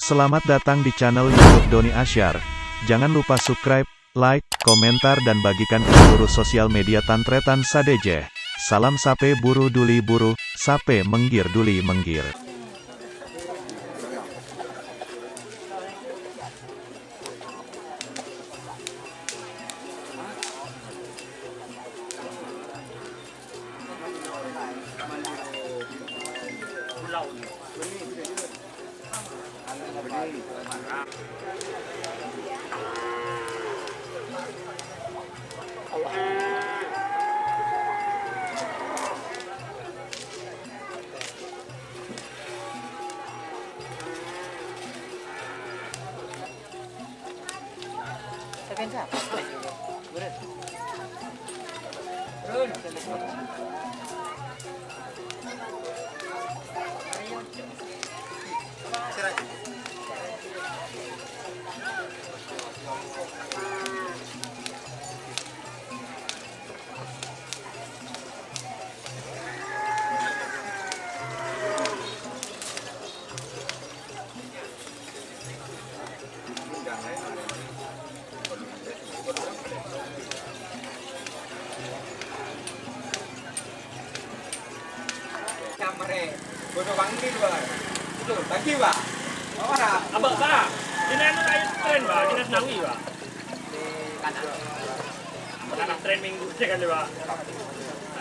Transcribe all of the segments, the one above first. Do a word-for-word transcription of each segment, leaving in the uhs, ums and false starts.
Selamat datang di channel YouTube Doni Asyar. Jangan lupa subscribe, like, komentar, dan bagikan ke seluruh sosial media tan-tarètan sadhâjâ. Salam sapè buru dhuli buru, sapè mèngghir dhuli mèngghir. Kamare, bodo wangi dua. Itu, bagi, Pak. Ora. Apa, Pak? Jenengan ayo tren, Pak. Jenengan senawi, Pak. Anak tren minggu aja kali, Pak.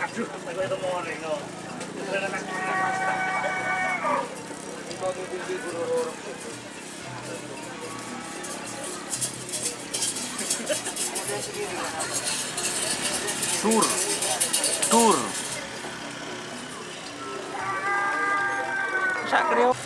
Aduh, aku itu morning, no. Tren anak. Tur. Tur. Sak kreo.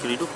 Geliduk.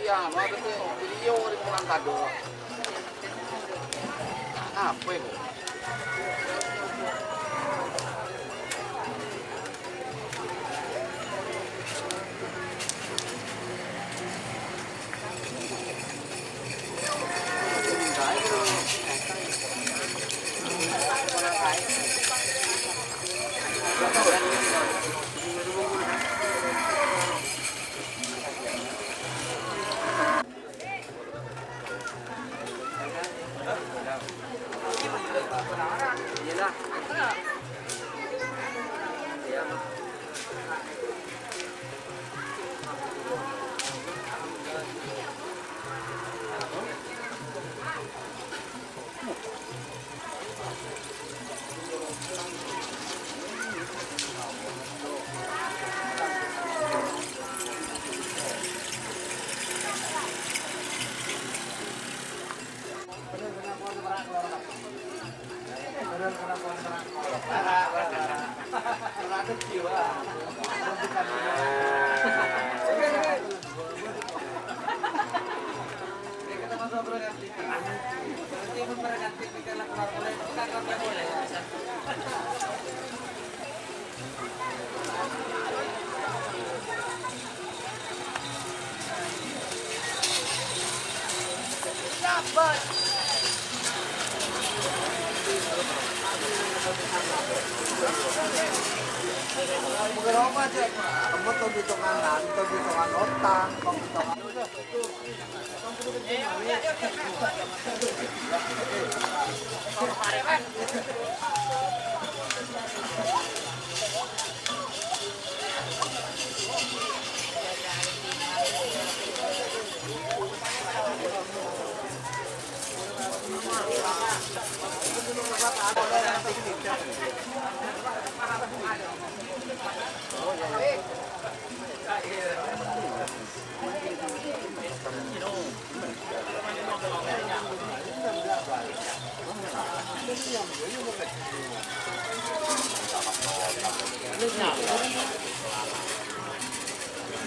Iyâ, maksudnya video di Pulang Kado. Apa itu?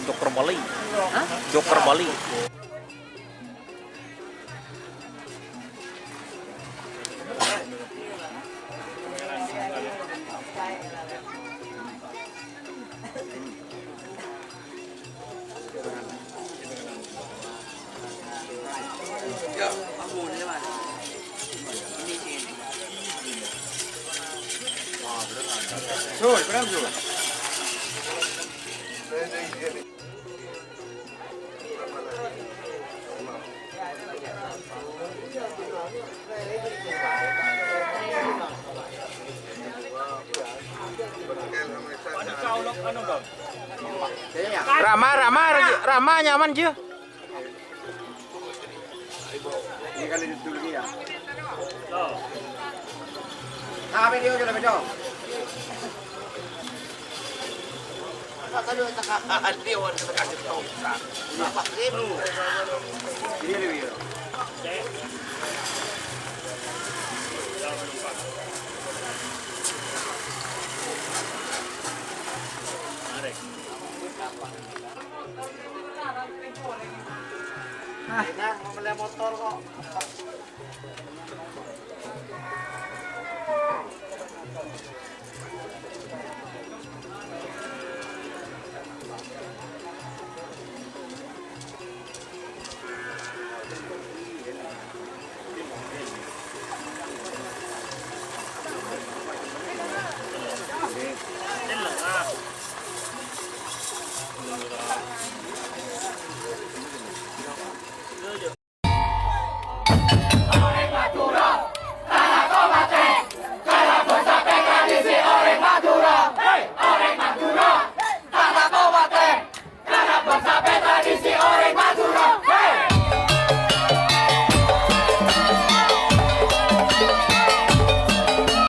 Joker Bali. Joker Bali. Rama, Rama, Rama, nyaman, Ji. Ini kali dulu ya. Nah, video aja lah, video. Dia orang kita kasih tahu. Empat ribu. Ini lebih. Nah, mau beli motor kok.